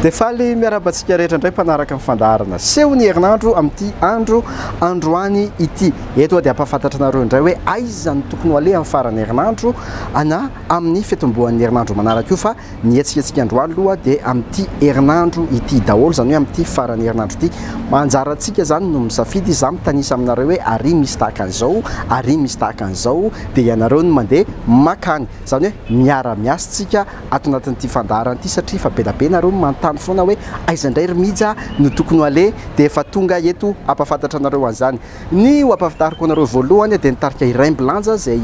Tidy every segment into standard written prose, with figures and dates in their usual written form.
Dia faly miarahaba antsika rehetra indray mpanaraka ny fandaharana seho ny herinandro amin'ity andro androany ity. Eto aho dia hampahafantatra anareo indray hoe aiza no tokony ho aleha amin'ny faran'ny herinandro na amin'ny fitomboan'ny herinandro manaraka io fa ny hetsiketsika androany aloha dia amin'ity herinandro ity daholo, izany hoe amin'ity faran'ny herinandro ity. Anjarantsika izany no misafidy, izaho mitanisa aminareo hoe ary misy tahaka an'izao, ary misy tahaka an'izao, dia ianareo no mandeha makany. Izany hoe miara-miasa tsika ato anatin'ity fandaharana ity satria efa be dia be nareo no manontany foana hoe aiza indray ry Mija no tokony ho aleha dia efa tonga eto hampahafantatra anareo an'izany. Ny ho ampahafantariko anareo voalohany dia ny tarika Iraimbilanja izay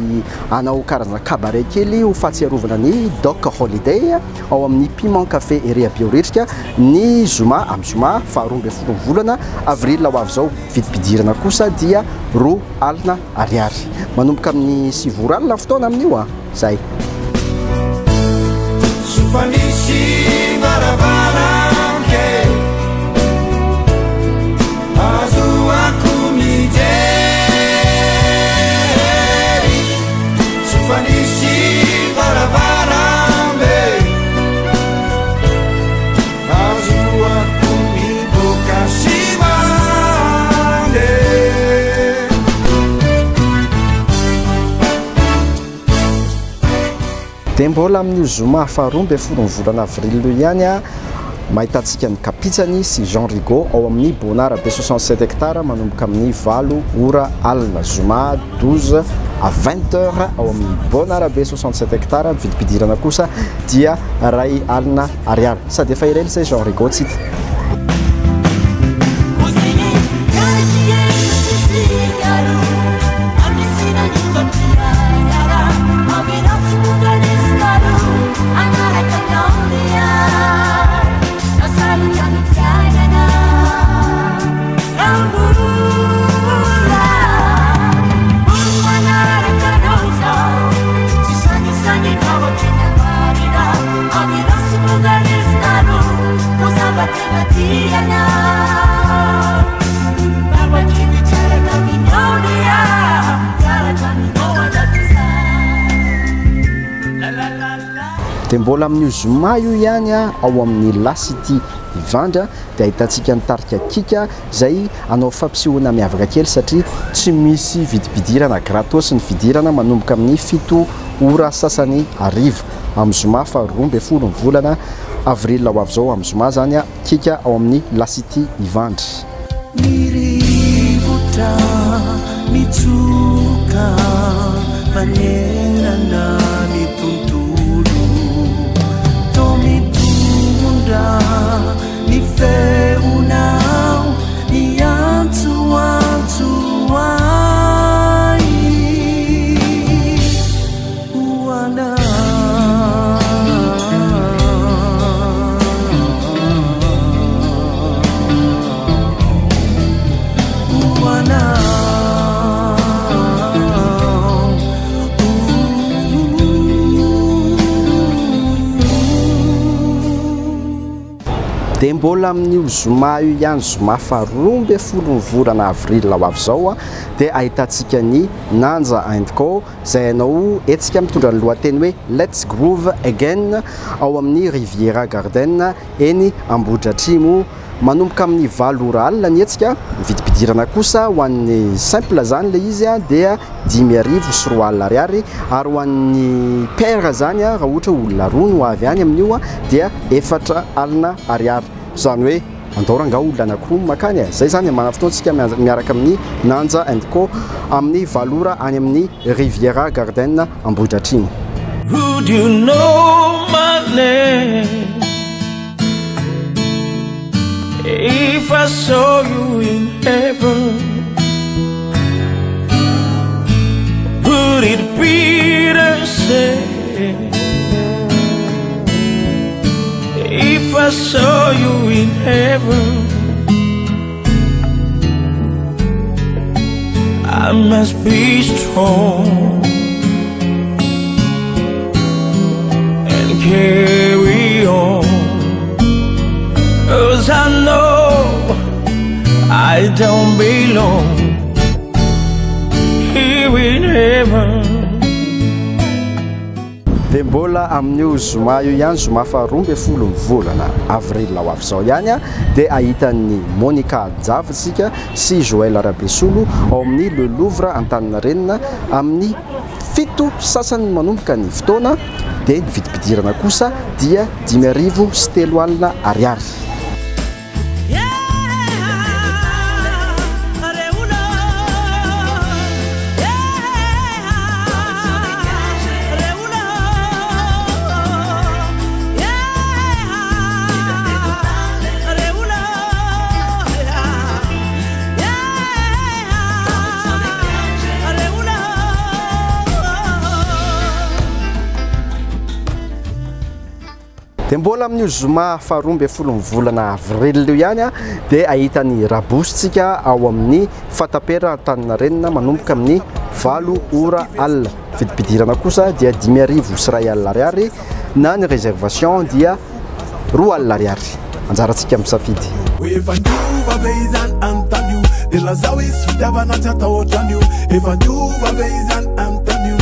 hanao karazana cabaret kely ho fahatsiarovana ny Doc Holiday ao amin'ny Piment Café ery Behoririka ny zoma amin'ny zoma faha 12 ny volana avril ho avy izao. Vidim-pidirana kosa dia 20 ariary. Manomboka amin'ny 9 ora alina ny fotoana amin'io an! Zay. Soa misy varavarankely azoako mijery. Soa misy varavarambe azoako mivoaka sy mandeha. Dia mbola amin'io zoma faharoa ambin'ny folo ny volana avril io ihany, mahitantsika ny Kapitsany sy Jean Rigaud ao amin'ny Bonara be 67 hectares manomboka amin'ny 8 ora alina, zoma 12 à 20 heures ao amin'ny Bonara be 67 hectares, ny vidim-pidirana kosa dia 1000 ariary. Sady efa ireny izay Jean Rigaud tsy hita. Dia mbola amin'io zoma io ihany ao amin'ny La City Ivandry dia ahitantsika ny tarika Kika izay hanao fampisehoana miavaka kely satria tsy misy vidim-pidirana, gratos ny fidirana manomboka amin'ny 7 ora sasany hariva amin'ny zoma faha 12 ny volana avril ho avy izao, amin'ny zoma izany Kika ao amin'ny La City Ivandry. Ny rivotra mitsoka manerana ny tontolo, toa mitondra ny feonao miantsoantso ahy ho anao. Ho anao. Dia mbola amin'io zoma io ihany, zoma faha 12 ny volana avril ho avy izao, dia ahitantsika ny Nanja and Co izay hanao hetsika mitondra ny lohateny hoe Let's Groove Again ao amin'ny Riviera Garden eny Ambohidratrimo. Manomboka amin'ny 8 ora alina ny hetsika, ny vidim-pidirana kosa ho an'ny simple izany ilay izy dia 2500 ariary ary ho an'ny pair izany raha ohatra hoe olona roa no avy any amin'io dia 4000 ariary. Izany hoe andao rangaha olona anankiroa no mankany e! Izay izany manana fotoana isika miaraka amin'ny Nanja and Co amin'ny 8 ora any amin'ny Riviera Garden Ambohidratrimo. Would you know my name if I saw you in heaven? Would it be the same if I saw you in heaven? I must be strong and carry on, because I know I don't belong here in heaven. Dia mbola Mbola amin'io zoma io ihany, zoma faharoa ambin'ny folo ny volana avril ho avy izao ihany, dia hahita an'i Monica Java isika sy Joël Rabesolo ao amin'ny Le Louvre Antaninarenina amin'ny 7 sasany manomboka ny fotoana, dia ny vidim-pidirana kosa dia 350 ariary. Dia mbola amin'io zoma faharoa ambin'ny folo ny volana avril io ihany dia ahita ny rabositsika ao amin'ny Fatapera Antaninarenina manomboka amin'ny 8 ora alina. Vidim-pidirana kosa dia 1500 ariary na ny réservation dia 20 ariary. Anjarantsika misafidy. Efa niova ve izany antanio dia lazao izy fitiavana tsy atao ohatran'io. Efa niova ve izany antanio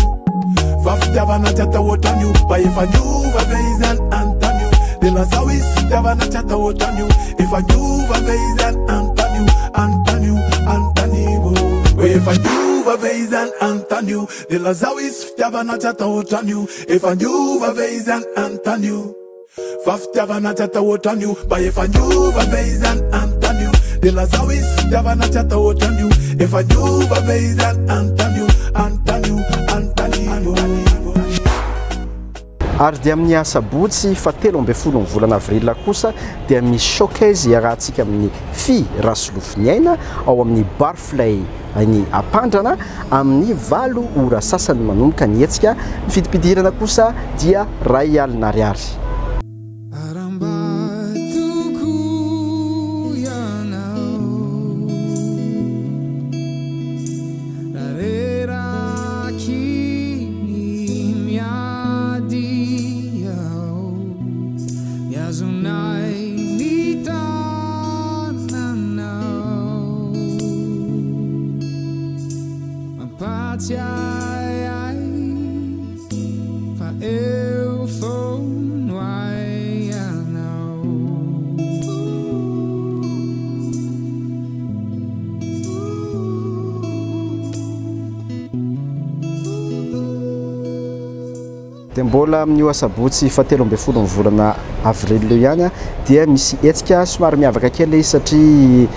fa fitiavana tsy atao ohatran'io. Mba efa niova ve izany antanio dia lazao izy fitiavana tsy atao ohatran'io. Efa niova ve izany antanio antanio antanio. Efa niova ve izany antanio dia lazao izy fitiavana tsy atao ohatran'io. Efa niova ve izany antanio fa fitiavana tsy atao ohatran'io. Mba efa niova ve izany antanio dia lazao izy fitiavana tsy atao ohatran'io. Efa niova ve izany antanio antanio antanio. Ary dia amin'ny asabotsy fahatelo ambin'ny folo ny volana avril kosa dia misy showcase iarahantsika amin'ny Fy Rasolofoniaina ao amin'ny Barfly ny Ampandrana amin'ny 8 ora sasany manomboka ny hetsika. Ny vidim-pidirana kosa dia 1000 ariary. Dia mbola amin'io asabotsy fahatelo ambin'ny folo ny volana avril io ihany dia misy hetsika somary miavaka kely izy satria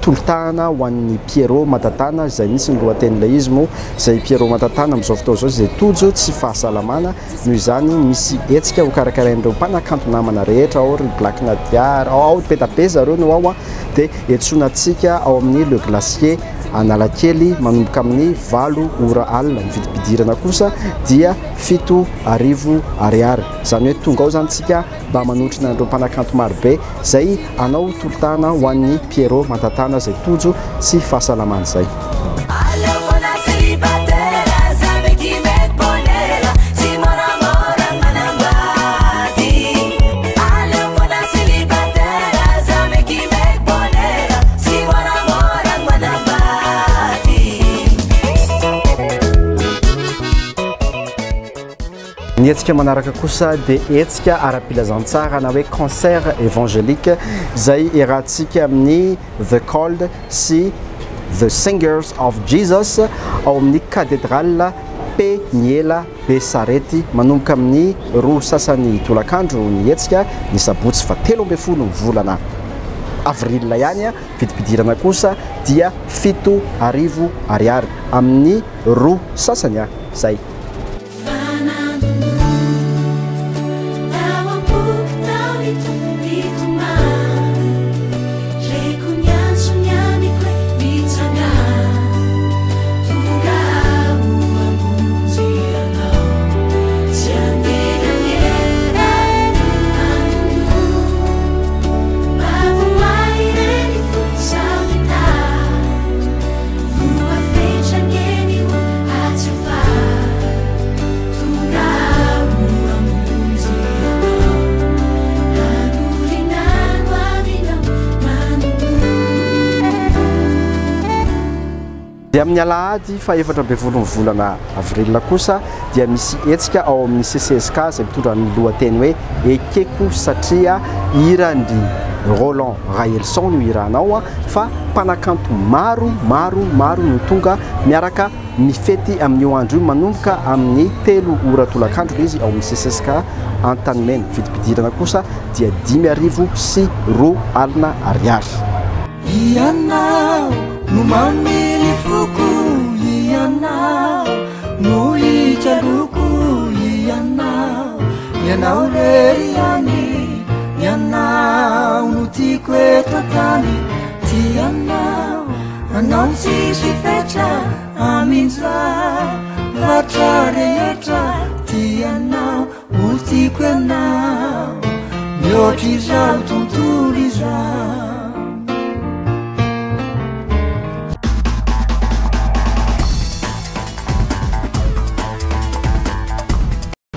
tolo-tanana ho an'ny Pierrot Matatana izay misy ny lohatenin'ilay izy moa izay Pierrot Matatana amin'izao fotoana izao izay tojo tsy fahasalamana. Noho izany misy hetsika ho karakarain'ireo mpanakanto namana rehetra ao ry Black Nadia ao be dia be zareo no ao dia antsoina antsika ao amin'ny Le Glacier Analakely manomboka amin'ny 8 ora alina. Ny vidim-pidirana kosa dia 7000 ariary. Izany hoe tonga ao izany tsika mba manotrona an'ireo mpanakanto marobe izay hanao tolo-tanana ho an'ny Pierrot Matatana izay tojo sy fahasalamana izay. Ny hetsika manaraka kosa dia hetsika ara-pilazantsara na hoe concert évangélique izay iarahantsika amin'ny The Called sy The Singers of Jesus ao amin'ny Cathédrale Peniela Besarety manomboka amin'ny 2 sasany tolakandro ny hetsika ny sabotsy fahatelo ambin'ny folo ny volana avril ihany. Vidim-pidirana kosa dia 7000 ariary amin'ny 2 sasany izay. Dia amin'ny alahady faha-14 ny volana avril kosa dia misy hetsika ao amin'ny CCSK izay mitondra ny lohateny hoe Ekeko satria hiran-dry Roland Raelison no hiranao fa mpanakanto maro maro maro no tonga miaraka mifety amin'io andro io manomboka amin'ny 3 ora tolakandro ilay izy ao amin'ny CCSK Antanimena. Vidim-pidirana kosa dia 250 ariary. Ianao no mamely foko, ianao no ikaloko, ianao, ianao rery ihany, ianao no tiako eto an-tany, tianao, anao tsisy fetra amin-javatra rehetra, tianao, ho tiako ianao, mihoatra izao tontolo izao.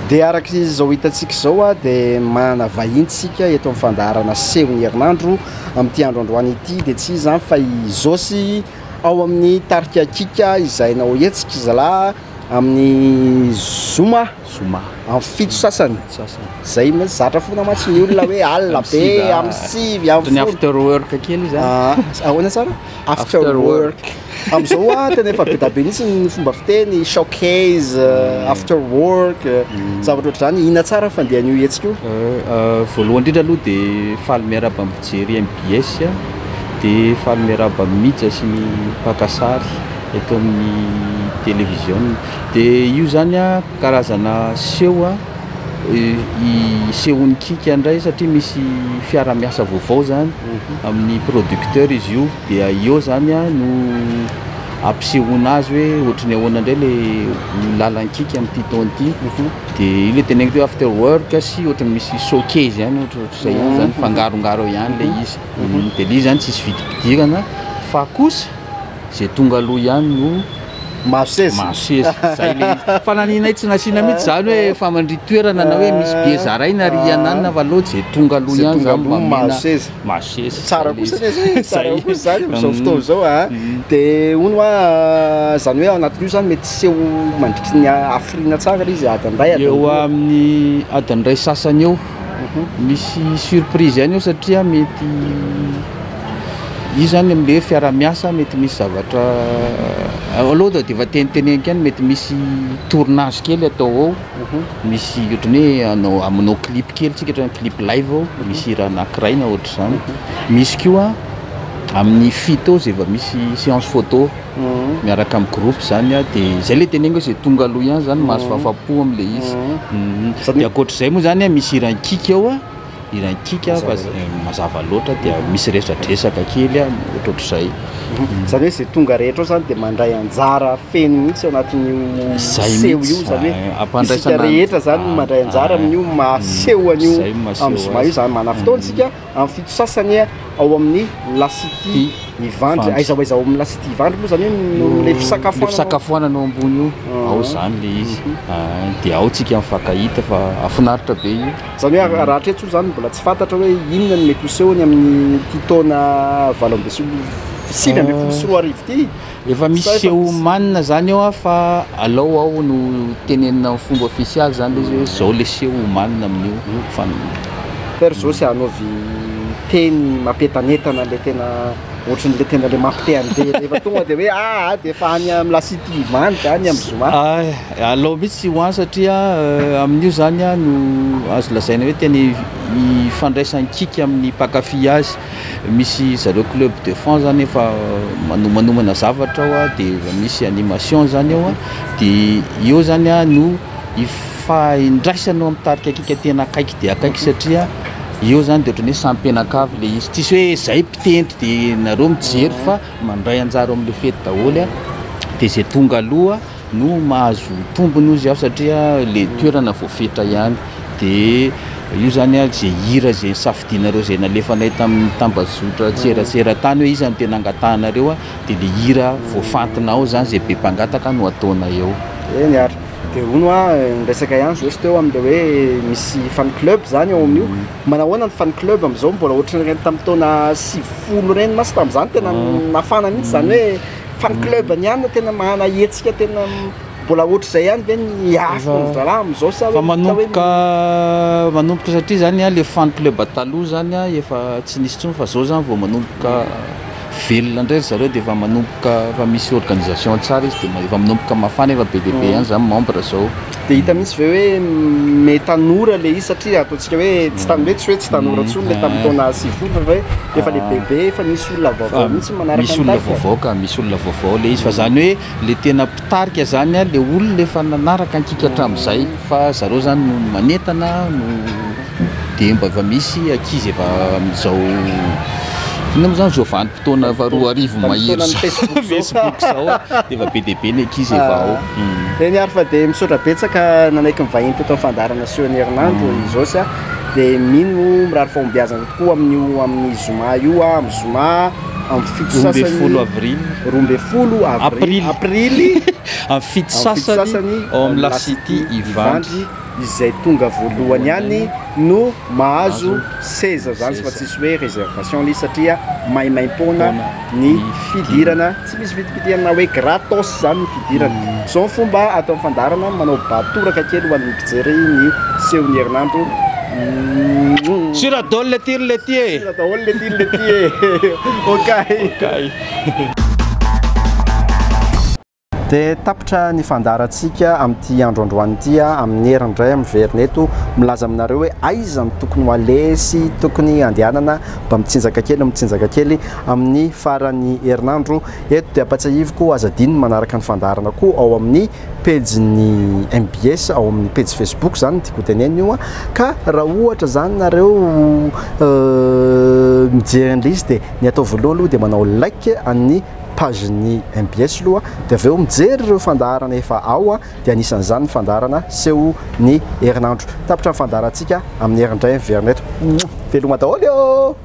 Dia araka izao hitantsika izao a, dia manana vahiny tsika eto amin'ny fandaharana seho ny herinandro amin'ity andro androany ity, dia tsy iza izany fa i Zosy ao amin'ny tarika Kika izay nanao hetsika zalahy amin'ny zoma. Zoma. Amin'ny 7 sasany. Sasany. Zay mantsy zatra foana mantsy ny olona hoe alina be, amin'ny 9, amin'ny Ny 10. after work kely izany. Ah, ahoana tsara? After After work. work. Amin'izao a, tena efa be dia be mihitsy ny fomba fiteny, showcase, after work, zavatra ohatr'izany. Inona tsara ny fandehan'io hetsika io? Voalohany indrindra aloha dia faly miarahaba amin'ny mpijery MBS, dia faly miarahaba amin'i Mija sy ny mpaka sary eto amin'ny televiziona. Dia io zany a karazana seho a isehoan'ny Kika indray satria misy fiara-miasa vaovao zany amin'ny producteur izy io, dia eo zany a no ampisehoana azy hoe ohatry ny ahoana indray le lalan'ny Kika amin'ity taona ity. Dia io le teneniko hoe after work sy ohatry ny misy showcase ihany ohatrohatr'izay ihany zany, mifangarongaro eo ihany le izy. Dia le izy zany tsisy vidim-pidirana fa kosa zay tonga aloha ihany no Mahazo seza. Mahazo seza, zay le izy. Fa naninay tsy nasiana mihitsy zany hoe famandrin-toerana na hoe misy be zaraina ry ananona fa aleo zay tonga aloha Zay ihany tonga zany aloha mba mahazo mena seza. Mahazo seza. Tsara Zay le kosa izy. anie zay, tsara Zay. kosa zany amin'izao fotoana izao a. Dia hono hoa, zany hoe ao anatin'io zany mety seho mandritry ny hafiriana tsara ilay izy, adiny iray, adiny Eo roa. amin'ny adiny iray sasany eo. Misy surprise ihany eo satria mety io zany am'le fiara-miasa mety misy zavatra aloha dia efa teniteneniko ihany, mety misy tournage kely atao ao, misy ohatran'ny hoe hanao hamanao clip kely tsika, ohatran'ny clip live ao, misy hira anankiray na ohatr'izany. Misy koa amin'ny 7 eo zay vao misy séance photo miaraka amin'ny groupe zany a, dia zay le teneniko hoe zay tonga aloha ihany zany mahazo fahafapo am'le izy. Dia ankoatr'izay moa zany a misy hiran'ny Kika ao a, hiran'ny Kika fa mazava loatra, dia misy resadresaka kely a ohatrohatr'izay. Zany hoe zay tonga rehetra ao zany dia mandray anjara feno mihitsy ao anatin'io Zay seho mihitsy, io, zany hoe ah, ampandraisana isika rehetra zany ah, mandray anjara ah, amin'io mahaseho an'io zay mahaseho amin'ny zoma io azy. zany. Manana fotoana isika amin'ny 7 sasany ao amin'ny La City Ivandry. Ivandry. Aiza ho aiza ao amin'ny La City Ivandry moa zany hoe no le fisakafoanana? Le fisakafoanana ao ambony io, ao zany le izy. Ah, dia ao tsika mifankahita fa hafinaritra be io. Zany hoe raha hatreto zany mbola tsy fantatra hoe inona no mety ho sehony amin'ity taona 2019 ity. Efa misy Sa efa seho misy? manina zany eo a, fa alao ao no tenenina amin'ny fomba ofisialy zany le izy hoe zao le seho homanina amin'io. Fa Père Zosy, hanaovy teny mampientanentana le tena ohatran'le tena le mampite-handeha rehefa tonga dia hoe ah, dia efa any amin'ny La City Ivandry any amin'ny zoma. Ah, alao mihitsy ho any satria amin'io zany a no azo lazaina hoe tena ifandraisan'ny Kika amin'ny mpankafy azy. Misy zareo club de fans zany efa manomanomana zavatra ao a, dia efa misy animation zany ao a, dia eo zany a no ifaindraisanao amin'ny tarika Kika tena akaiky dia akaiky satria eo zany dia ohatran'ny hoe samy mpianakavy le izy, tsisy hoe zay mpitendry dia nareo mijery fa mandray anjara ao amin'le fety daholo a, dia zay tonga aloha no mahazo tombony ozy aho satria le toerana voafetra ihany. Dia io zany a zay hira zay nisafidianareo zay nalefanay tamin'ny tambazotra tserasera tany hoe iza no tena angatahanareo a, dia le hira voafantina ao zany zay be mpangataka no ataonay eo. Eny ary. Dia hono hoa, niresaka ihany Zosy teo amin'ilay hoe misy fan club zany ao amin'io. Manahoana ny fan club amin'izao? Mbola ohatran'ireny tamin'ny taona 90 ireny mantsy tamin'izany tena nafana mihitsy zany hoe Fan club ny ihany no tena mahana hetsika tena mbola ohatr'izay ihany ve ny afo ny zalahy amin'izao sa Fa hoe hita hoe manomboka manomboka satria zany a le fan club taloha zany a efa tsy nisy intsony, fa zao zany vao manomboka velona indray ry zareo, de efa manomboka efa misy organisation tsara izy, de efa manomboka mafana, efa be dia be ihany zany membre zao. De hita mihitsy ve hoe me tanora le izy, satria ataontsika hoe tsy tany hoe tsy hoe tsy tanora intsony le tamin'ny taona 90, fa hoe efa le bebe, efa misy olona vaovao mihitsy manaraka Misy ny olona tarika? vaovao ka, misy olona vaovao le izy, fa zany hoe le tena mpitarika zany a le olona efa nanaraka an'i Kiky hatramin'izay, fa zareo zany no manentana, no de mba efa misy ankizy efa amin'izao, inona moa zany zao vanim-potoana efa 2000 mahery Vanim-potoanan'ny zao, Facebook zao. Facebook zao a, de efa be dia be ny ankizy efa ao. Eny ary fa dia misaotra betsaka nanaiky ny vahiny teto amin'ny fandaharana seho ny herinandro izao sy a dia mino mirary fahombiazana tokoa amin'io amin'ny zoma io a, amin'ny zoma amin'ny 7 sasany 12 avril. 12 avril. Aprily. Aprily. Amin'ny 7 Amin'ny 7 sasany sasany ao amin'ny La City Ivandry. Izay tonga voalohany ihany no mahazo seza zany, fa Seza. tsisy hoe réservation le izy satria maimaimpoana Poana ny ny fidirana, tsy misy vidim-pidirana hoe gratos zany ny fidirana. Zao ny fomba atao amin'ny fandaharana, manao batoraka kely ho an'ny mpijery ny seho ny herinandro. Sura daholo le ty ry le ty e. Sura daholo le ty ry le ty e. Ok. Ok. Dia tapitra ny fandaharantsika amin'ity andro androany ity a, amin'ny heriny indray miverina eto milaza aminareo hoe aiza no tokony ho aleha sy tokony handehanana mba mitsinjaka kely mitsinjaka kely amin'ny faran'ny herinandro. Eto dia ampatsiahiviko, aza adino ny manaraka ny fandaharana koa ao amin'ny pejin'ny MBS, ao amin'ny pejy Facebook zany no tiako hotenenina io a. Ka raha ohatra zany nareo mijery an'ilay izy dia ny atao voalohany aloha dia manao like an'ny page-n'ny MBS aloha, dia avy eo mijery ireo fandaharana efa ao a, dia anisan'izany ny fandaharana seho ny herinandro. Tapitra ny fandaharantsika amin'ny herinandray miverina eto. Veloma daholo ô!